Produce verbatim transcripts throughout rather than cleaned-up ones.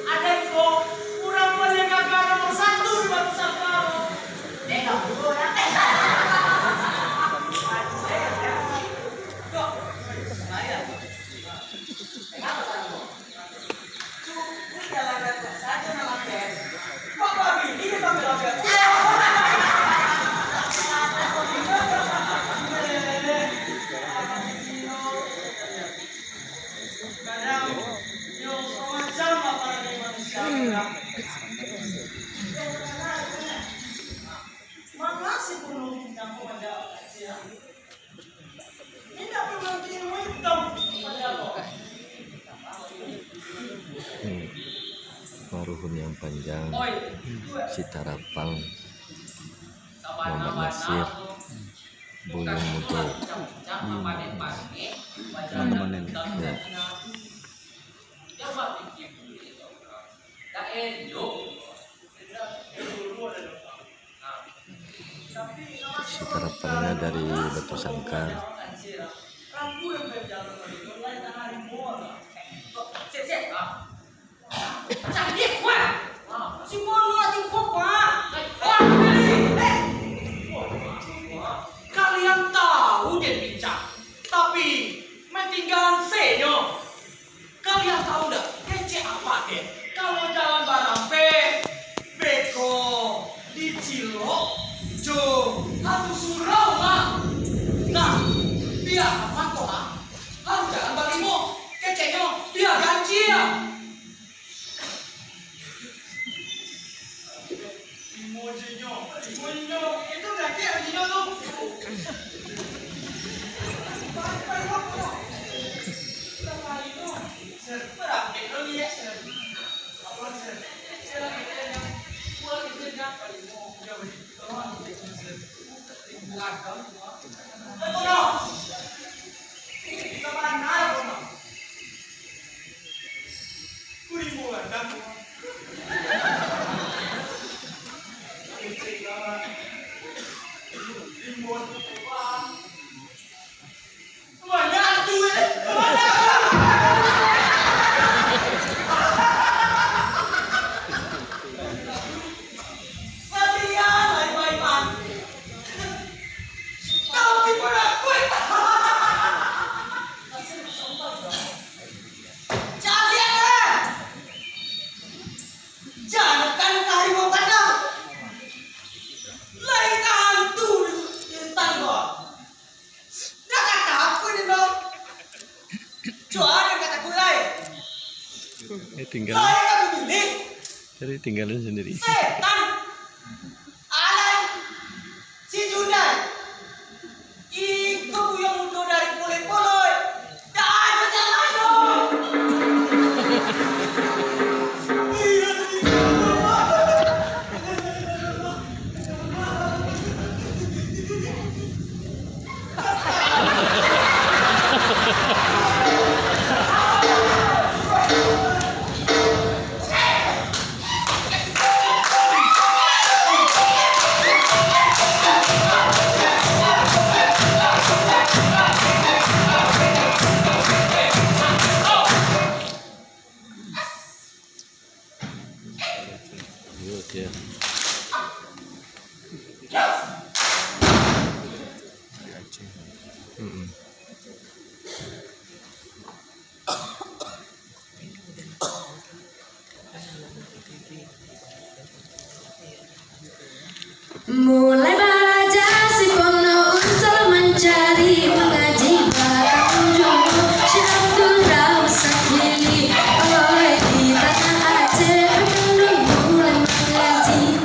Aden ko, urang paling gagah nomor satu di Batu Sangkar. Hmm. Maruhun yang panjang, si Tarapang, Muhammad Nasir, Buyung Mudo. Buyung Mudo. Teman-teman ini. Ya. Si Tarapangnya dari Batu Sangkar. Kalian tahu den pincang, tapi main tinggalan senyo. Kalian tahu ndak, kecek apak den? Kalau jalan barampeh, beko, dicilok, jo hantu surau mah. Nah, bia apak ko, ah, harus jalan balimo, keceknyo bia gancil. Jangan kan ka harimau kandang. Lai ka hantu di hutan ko. Dah ka takuik den, Bang. Cuma den ka takuik lai. Eh, tinggal. Lai ka bini. Jadi tinggalin sendiri. Setan. Alai. Si Junai. Iko buyuang mudo dari Poloi-Poloi. Dah, ado jalan, ado. Mulai baraja si Pono Unsol mancari mangaji, barang ujung silaturahmi sakili. Oi, di tanah Aceh, urang dulu mulai mangaji.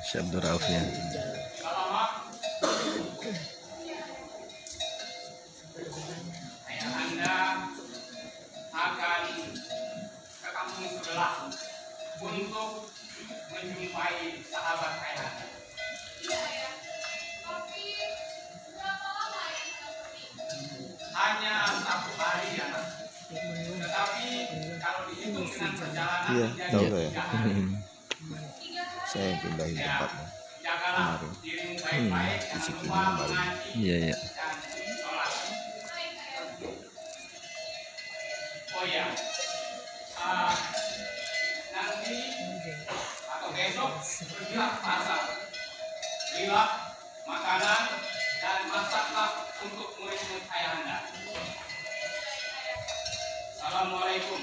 Syekh Abdul Rauf, ya. Ayahanda akan ke kampung sebelah untuk menjumpai sahabat ayahanda. Iya, Ayah. Tapi, berapa lama Ayahanda pergi? Hanya satu hari, ya, Nak. Tetapi, kalau dihitung dengan perjalanan, iya, jadi tahu saya, tiga hari. Saya pindahin tempatnya kemarin. Hmm, di sini kemarin. Iya, iya. Oh iya, ah, nanti atau besok pergilah ke pasar, belilah makanan dan masaklah untuk murid-murid ayahanda. Assalamualaikum.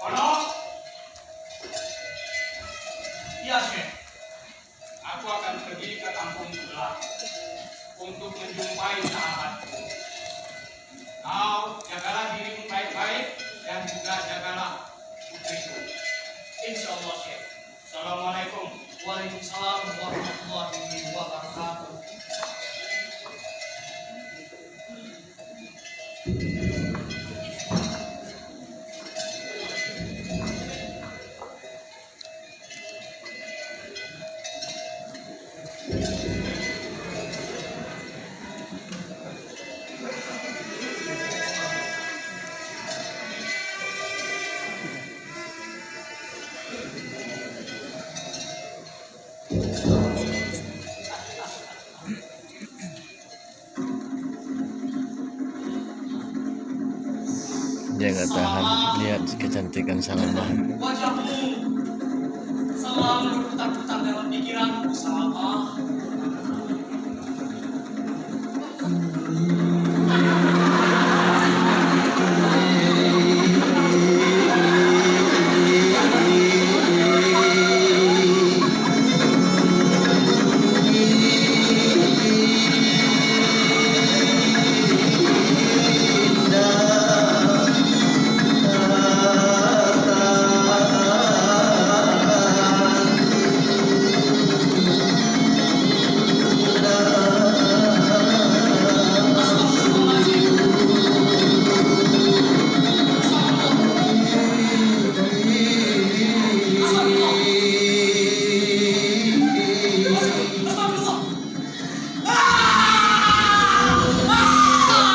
Kono, iya, Syekh. Aku akan pergi ke kampung sebelah untuk menjumpai sahabatku. Kau jagalah dirimu baik-baik dan juga jagalah putriku. Insya Allah, Syekh. Assalamualaikum. Waalaikumsalam warahmatullahi wabarakatuh. Dia nggak tahan lihat kecantikan Salamah. Wajahmu selalu berputar-putar dalam pikiranku, Salamah.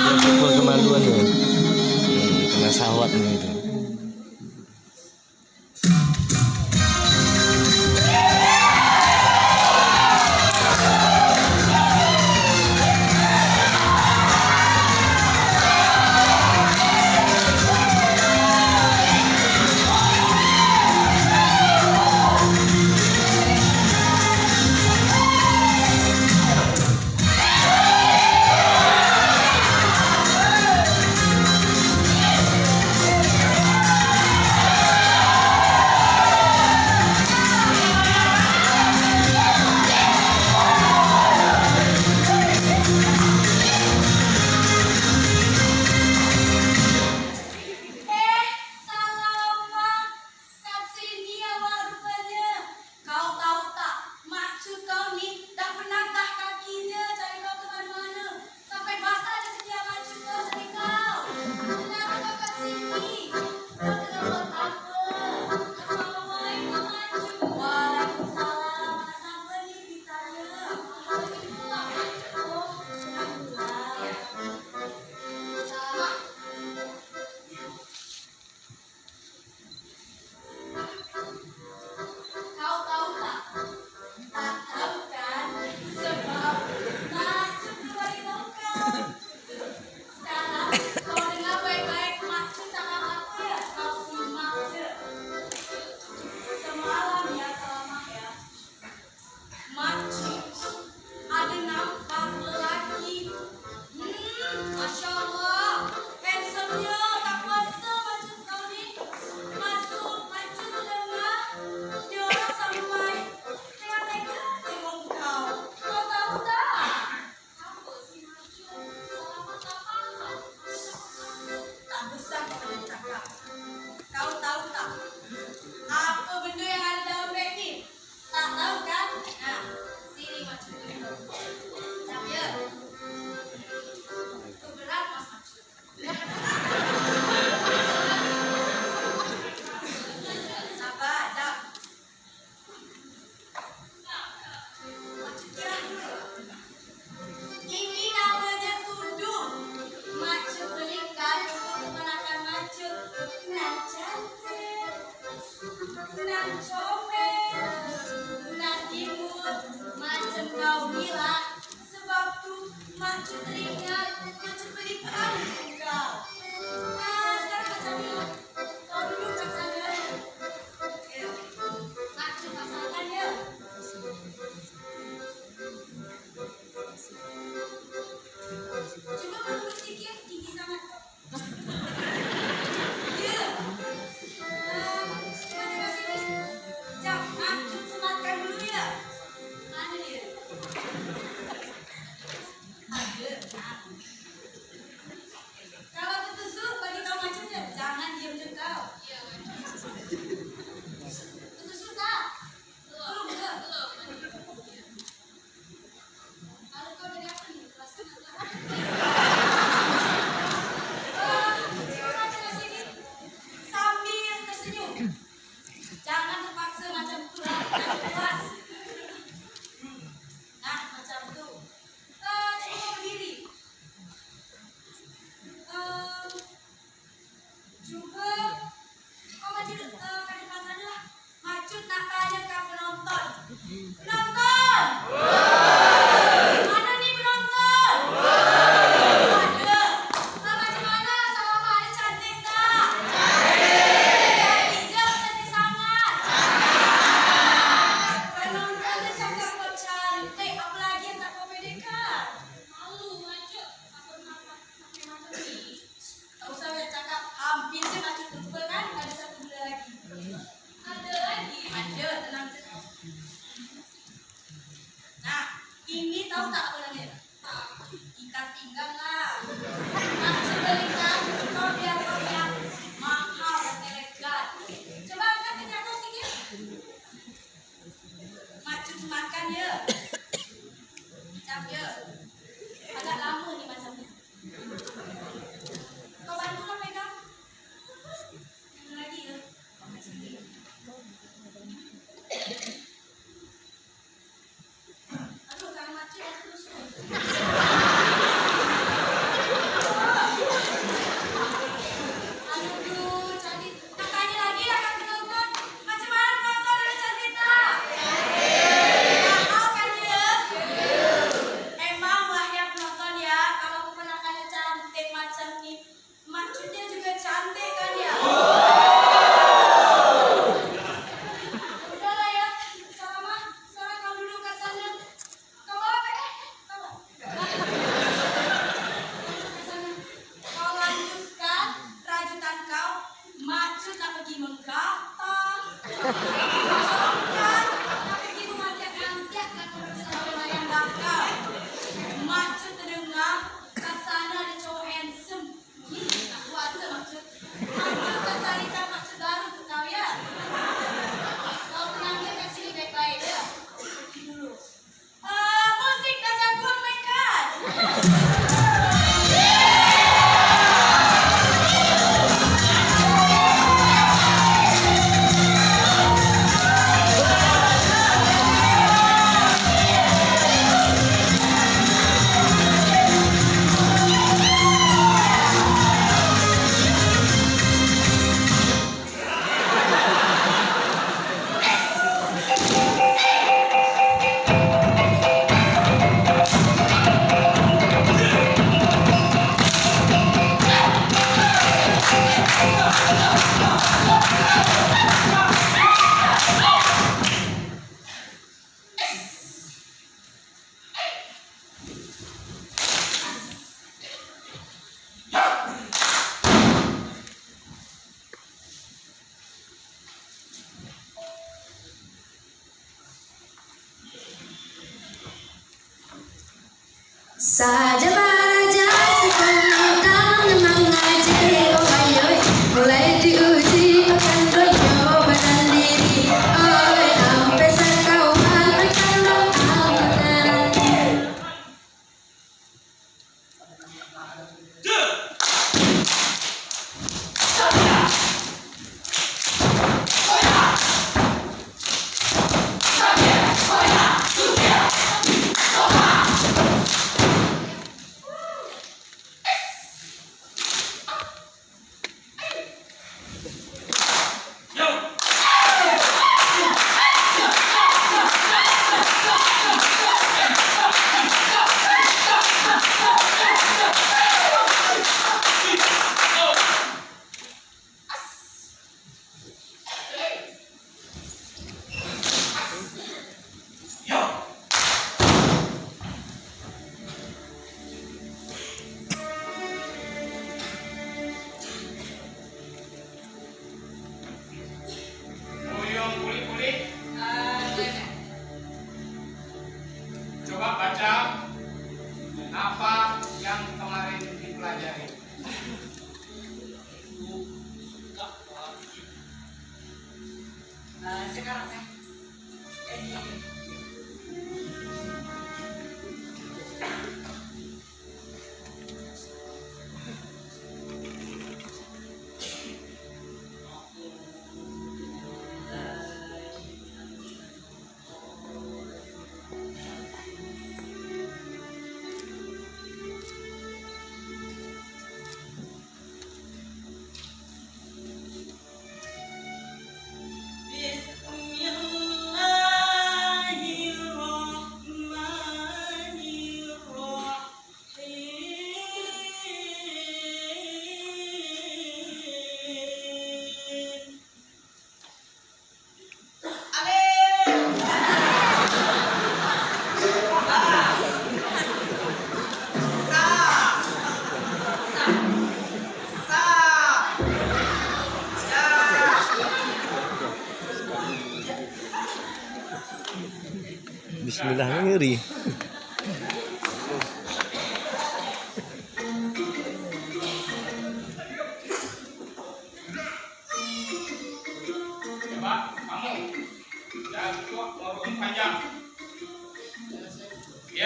Dia pukul kemaluan tu. Hmm, kena sahwat ni tu. Inilah sebab tu Macut teringat, Macut belikan kau. Nah, sekarang macam ni lah. Kau duduk kat sana. Ya. Macut pasangkan ya. Cuba mundur sikit, tinggi sangat. Ya. Ah, terima kasih. Jap, Macut sematkan dulu ya. Mana dia? Ada. Kalau tertusuk, bagi tahu Macut ya. Jangan diam je kau. Tertusuk tak? Belum ke? Belum. Kalau kau dari aku ni, perasaan aku. Ah, coba ke sini. Sambil tersenyum. Jangan terpaksa macam tu lah. Puas. Nah, macam tu. Eh, cuba berdiri. Eh, cuba kau maju, eh, ke depan sana lah. Macut nak tanya ka penonton. Penonton! Mana ni penonton? Ada. Ah, macam mana Salama ni, cantik tak? Cantik. Ijal cantik sangat. Penonton tu cakap kau cantik, apa lagi yang tak kau pedekan? Malu, Macut. Takut makan, makan, makan. Tak usah banyak cakap, hampir je Macut terlupa kan, ada satu benda lagi. Ada lagi? Ada, tenang je. Nah, ini tahu tak apa namanya? Ikat pinggang lah. Macut belikan, kau biar kau yang mahal, elegan. Coba angkat kaki kau sikit. Macut makan ya. Cap ya. Agak lama ni macam ni. Kau bantu lah pegang. Yang lagi ya. Aduh, tangan Macut dah terus. Aduh, cantik. Nak tanya lagi lah ka penonton. Macam mana penonton, ada cantik tak? Mahal kan dia? Emang lah ya penonton ya, kalau keponakannya cantik macam ni, Macutnya juga cantik kan ya? Udahlah ya, Salama, sekarang kau duduk kat sana. Kau bawa apa? Eh, eh, sabar. Duduk kat sana. Kau lanjutkan rajutan kau. Macut nak pergi menggatang, nak pergi menggatang, nak pergi menggantiak-gantiak, nak pergi layang-layang. Macut terdengar kat sana ada cowok handsome. Ih, nak puasa Macut. Macut tak carikan Macut baru tu kau, ya? Kau pun ambil kat sini baik-baik, ya? Pergi dulu. Ah, musik dah jago mainkan. Saja baraja sepuluh tahun mangajari, oh ayo, mulai diuji pakan royo badan diri, oi, ampe sakauman pakan rohang menanti.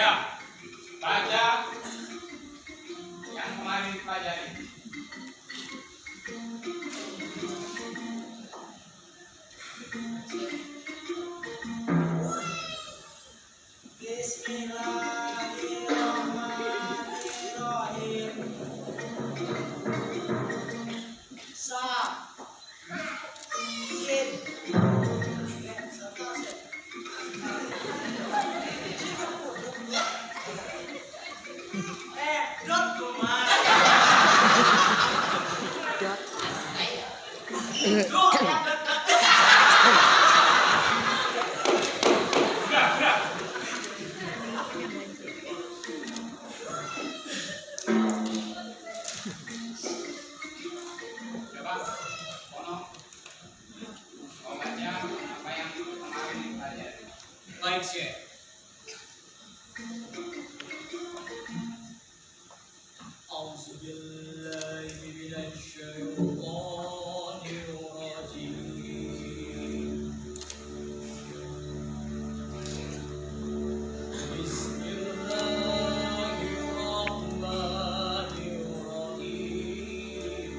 Ya, baca yang kemarin dipelajari. Bismillahirrahmanirrahim. Sa. Yin. Eh, dot, Goma. Baik, Syekh. أعوذ بالله من الشيطان الرجيم. بسم الله الرحمن الرحيم.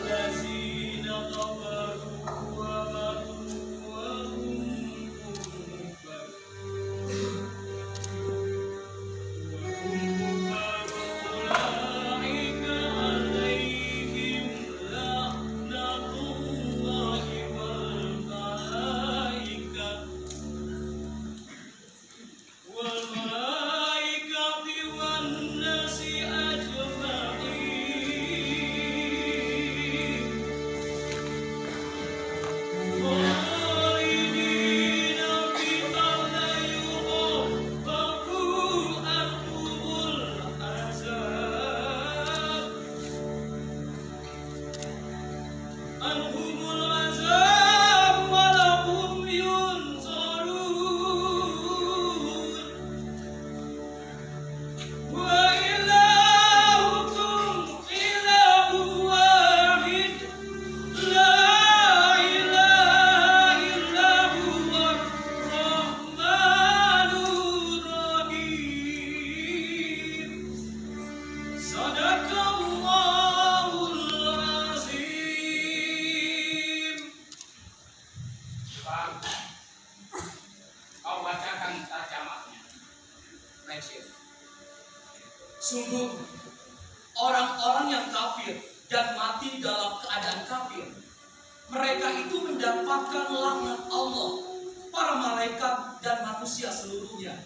الذين كفروا وماتوا وهم كفار. عنهم العذاب ولا هم ينظرون. وإلهكم إله واحد، لا إله إلا هو الرحمن الرحيم. صدق الله العظيم. Kau bacakan tarjamahnya. Baik, Syekh. Sungguh, orang-orang yang kafir dan mati dalam keadaan kafir, mereka itu mendapatkan laknat Allah, para malaikat, dan manusia seluruhnya.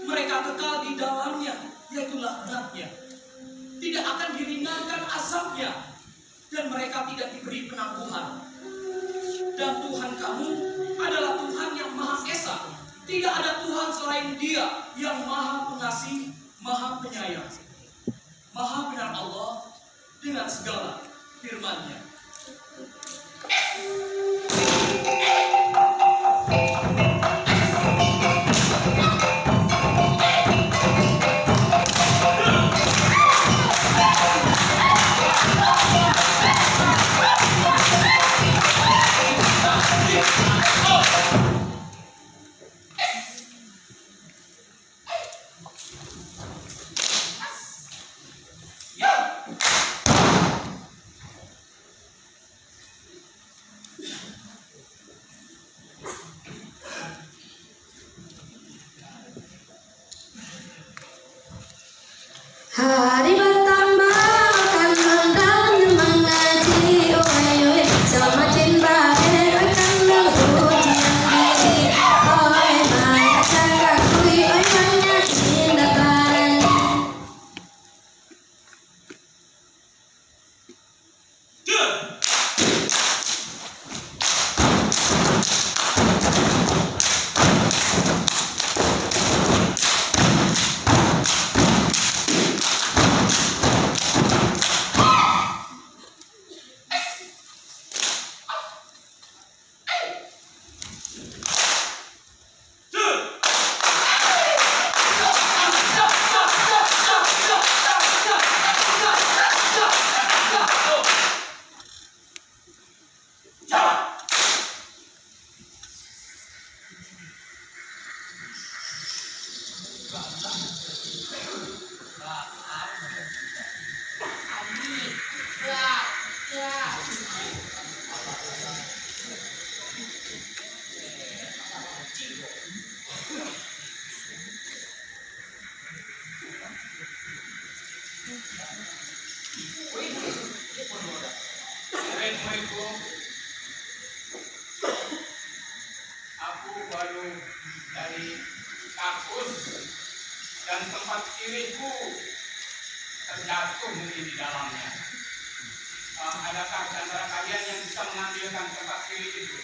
Mereka kekal di dalamnya, yaitu laknat-Nya. Tidak akan diringankan azab-Nya, dan mereka tidak diberi penangguhan. Dan Tuhan kamu adalah Tuhan yang Maha Esa. Tidak ada Tuhan selain Dia yang Maha Pengasih, Maha Penyayang. Maha benar Allah dengan segala firman-Nya. Hari batambah, kan mandang mangaji, oi, oi, samakin barek, kan mangkuji diri, oi, mai cakak kui, oi, manyakin dataran. Assalamualaikum. Aku baru dari kampus dan tempat tilikku terjatuh mungkin di dalamnya. Ah, adakah di antara kalian yang bisa mengambilkan tempat tilik itu?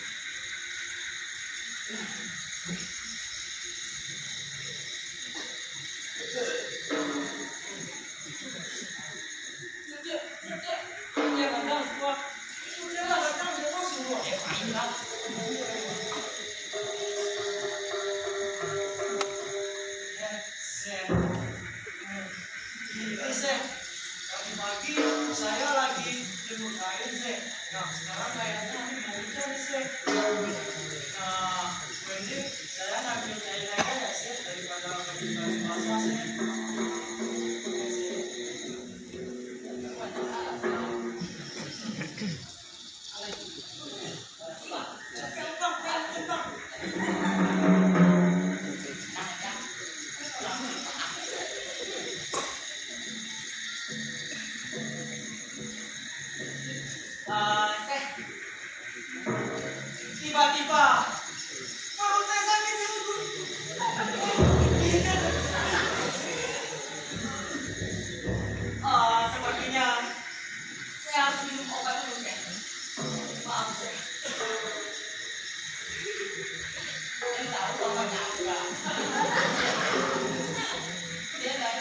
Ini, Seh, tadi pagi saya lagi jemur kain, Seh. Nah, sekarang kayaknya ini mau hujan nih, Seh. Nah, mending saya ngambil kain aja ya, Seh, daripada baju-baju basah, Seh. Ah, Seh. Tiba-tiba, perut saya sakit, Seh. Ah, sepertinya saya harus minum obat dulu, Seh. Maaf, Seh. Saya tahu obatnya apa. Iya, Seh.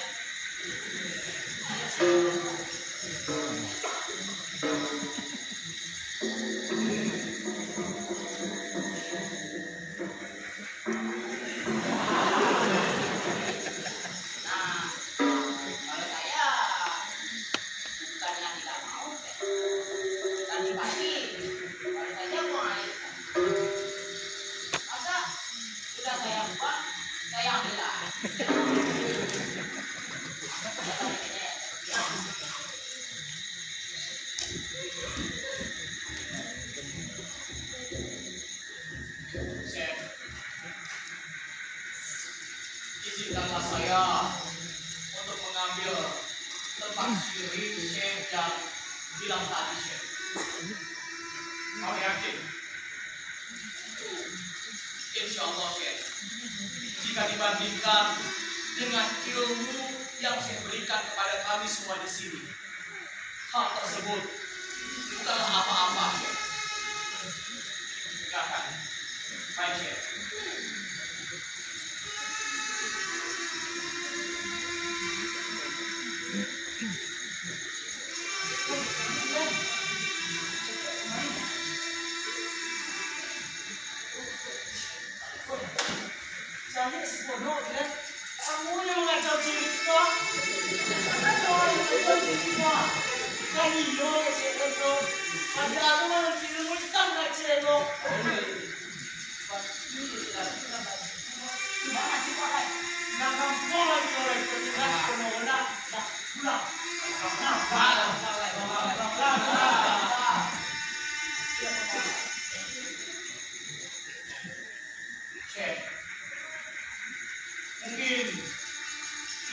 Nah, kalau saya bukannya tidak mau, Seh. Tadi pagi, baru saja buang air, Seh. Masa sudah saya buang, saya ambil lah. Seh, izinkanlah saya untuk mengambil tempat sirih Seh yang hilang tadi, Seh. Kau yakin? Insya Allah, Seh. Jika dibandingkan dengan ilmu yang Seh berikan kepada kami semua di sini, hal tersebut bukanlah apa-apa. Silakan. Baik, Seh. Cari si Bono, Bilal. Kamu yang mengacau cerita. Kamu yang mengacau cerita. Kan iyo, Cik Bono. Ada aku malam sini, mustang nak Cik Bono. Terima kasih, Pak. Nah, kampung lagi orang itu, Bilal. Bono, Bono. Nah, pulang. Nah, pulang. Syekh, mungkin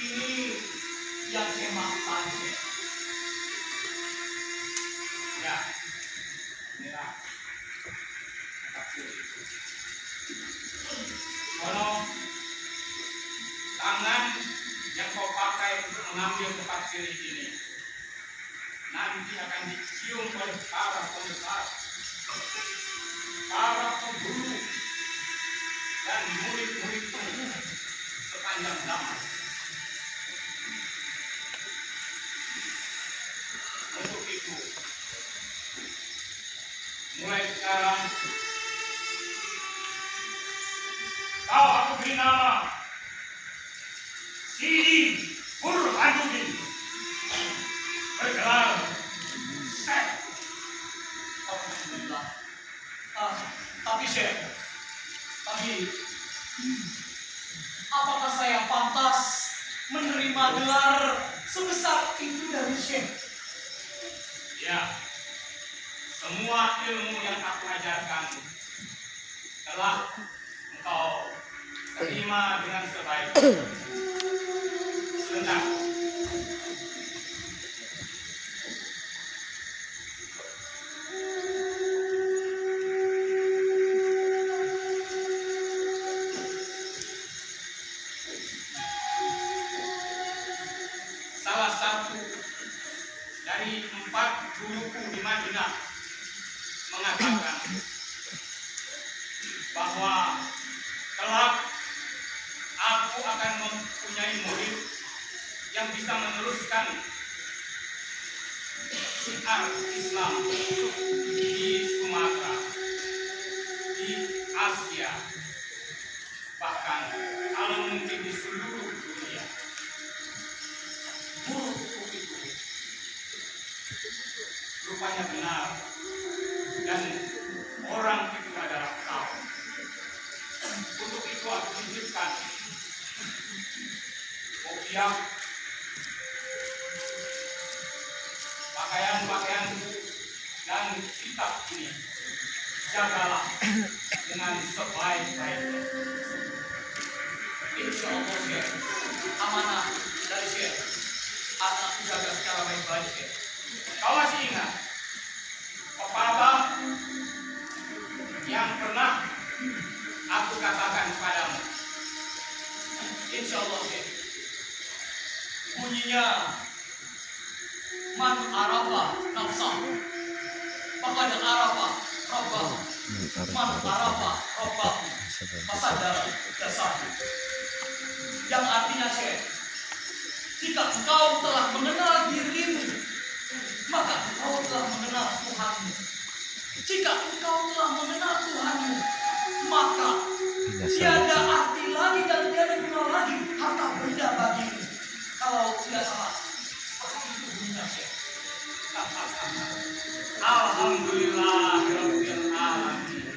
ini yang Syekh maafkan, Syekh. Ya, inilah. Kono, tangan yang kau pakai untuk mengambil tempat sirih ini nanti akan dicium oleh para pembesar, para penghulu, dan murid-murid sepanjang zaman. Untuk itu, mulai sekarang, kau aku beri nama Sidi Burhanuddin, bergelar Syekh. Alhamdulillah. Ah, tapi Syekh, tapi apakah saya pantas menerima gelar sebesar itu dari Syekh? Ya, semua ilmu yang aku ajarkan telah engkau Terima dengan sebaik. Sebentar. Salah satu dari empat guruku di Madinah mengatakan bahwa kelak aku akan mempunyai murid yang bisa meneruskan syiar Islam di Sumatera, di Asia, bahkan kalau mungkin di seluruh dunia. Guru itu rupanya benar, dan orang itu adalah kau. Untuk itu aku titipkan kopiah, pakaian-pakaianku, dan kitab ini. Jagalah dengan sebaik-baiknya. Insya Allah, Syekh, amanah dari Syekh akan aku jaga secara baik-baik, Syekh. Kau masih ingat pepatah yang pernah aku katakan kepadamu? Insya Allah, Syekh. Bunyinya, "Man arafa nafsahu, faqad arafa rabbahu. Man arafa rabbahu, fasadara dasahu." Yang artinya, Syekh, jika engkau telah mengenal dirimu, maka engkau telah mengenal Tuhanmu. Jika engkau telah mengenal Tuhanmu, maka tiada arti lagi dan tiada guna lagi harta benda bagimu. Kalau tidak salah, seperti itu bunyinya, Syekh. Alhamdulillahirabbil alamin.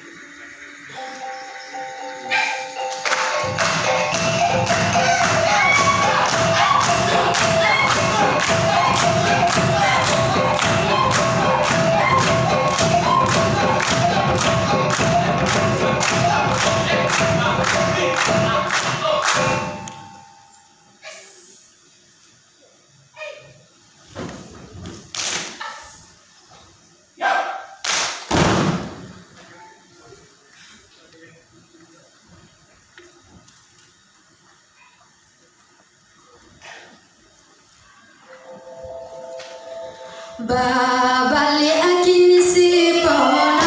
Babaliak kini si Pono,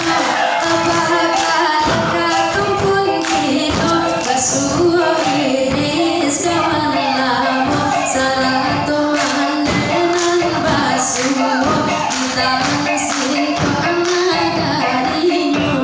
abah baliak ka kampuang kito, basuo Idris kawan lamo, sarato mande nan basuo, intan sintuak nan karinyo.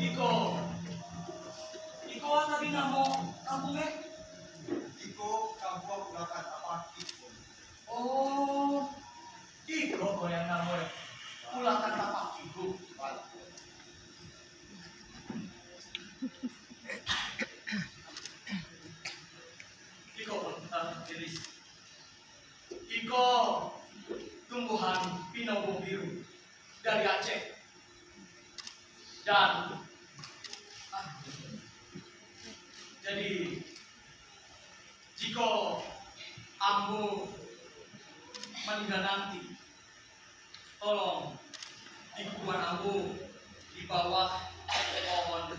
Iko, iko tadi namo kampuang, eh? Iko kampuang Ulakan Tapaki. Oh, iko ko yang namo Ulakan Tapaki ko. Iko, eh, Idris. Iko tumbuhan pinobo biru dari Aceh. Dan, jadi, jiko ambo maningga nanti, tolong Di kuburan ambo, di bawah pohon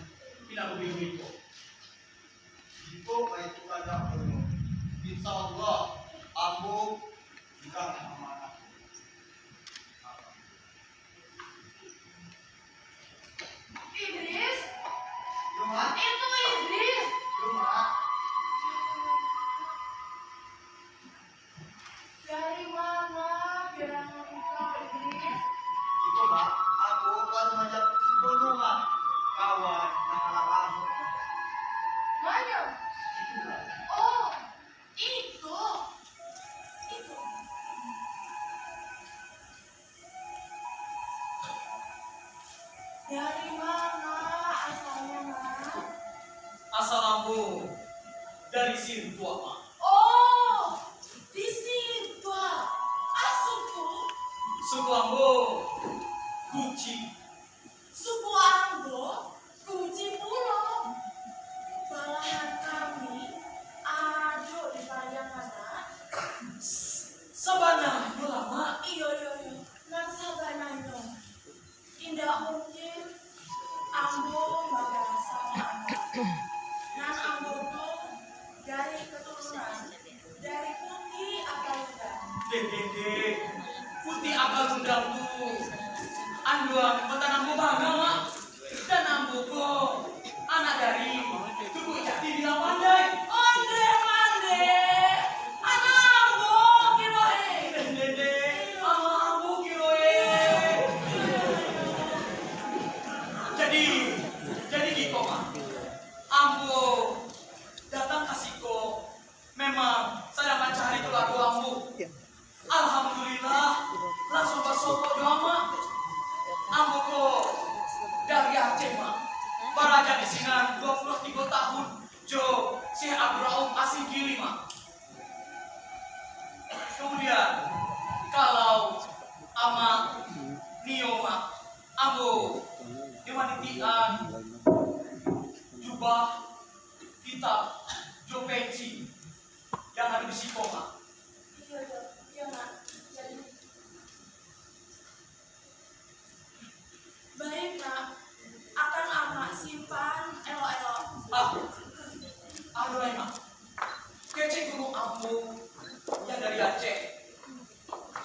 pinang bumi ko. Jikok baitu kandak ambo, insya Allah, ambo urang amanah. Idris? Yo, Mak. Itu Idris. Yo, Mak. Dari mana gerangan engkau, Idris? Itu, Mak. Aku baru manjapik si Bono, Mak. Kawan nan alah lamo. Mana? Itu, Mak. Oh, itu. Itu. Dari mana asalnya, Mak? Asal ambo dari Sintuak, Mak. Oh, di Sintuak. Ah, suku? Suku ambo Kuci. Suku ambo Kuci pulo. Balahan kami ado di Pariangan, Nak. Sabananyo lah, Mak. Iyo, iyo, iyo. Nan sabananyo. Indak mungkin ambo mambasa Amak. Nan ambo ko dari katurunan dari Puti Agalundang. Deh, deh, deh. Puti Agalundang tu anduang patan ambo bana, Mak. Dan ambo ko anak dari Tubuak Jati Bilang Pandai. Ondeh mandeh, anak ambo kiro e. Deh, deh, deh, anak ambo kiro e. Jadi, jadi giko, Mak. Ambo datang ka siko memang sadang mancari kaluarga ambo. Alhamdulillah, langsuang basokok jo Amak. Ambo ko dari Aceh, Mak. Baraja di sinan dua puluah tigo tahun jo Syekh Abdul Rauf Asingkili, Mak. Kamudian, kalau Amak nio, Mak, ambo nio manitikan jubah, kitab, jo pensi nan ado di siko, Mak. Iyo, iyo, iyo, Mak. Jadi, baik, Mak. Akan Amak simpan elok-elok. Ah, ado lai, Mak. Kecek guru ambo nan dari Aceh,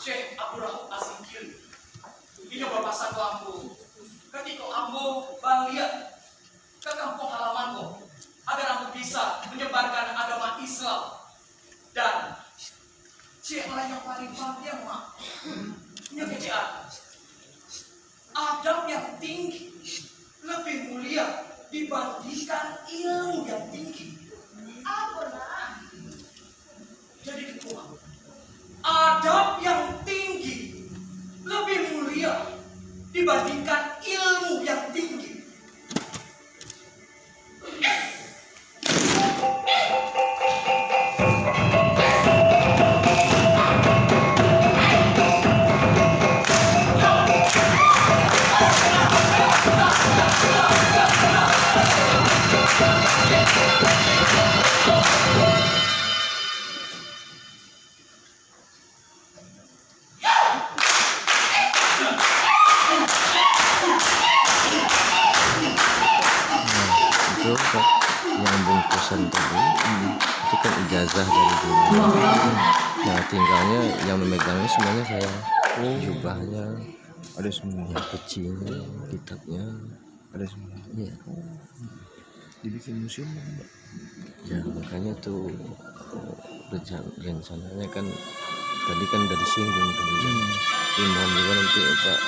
Syekh Abdul Rauf Asingkili. Inyo bapasan ka ambo, katiko ambo baliak ka kampuang halaman ko, agar ambo bisa manyebarkan agama Islam. Dan cek lah yang paling pantiang, Mak. Inyo kecek, adab yang tinggi lebih mulia dibandingkan ilmu yang tinggi. Apo, Nak? Jadi ketua, adab yang tinggi lebih mulia dibandingkan ilmu yang tinggi. Nah, itu kan yang bungkusan tadi, itu kan ijazah dari guru. Nah, tinggalnya yang memegangnya semuanya saya. Jubahnya ada semua. Yang kecilnya, kitabnya ada semua. Iya. Dibikin museum, Mbak. Ya, makanya tuh, eh, renca-, rencananya kan tadi kan udah disinggung tadi kan. Hmm. Tapi mohon juga nanti Bapak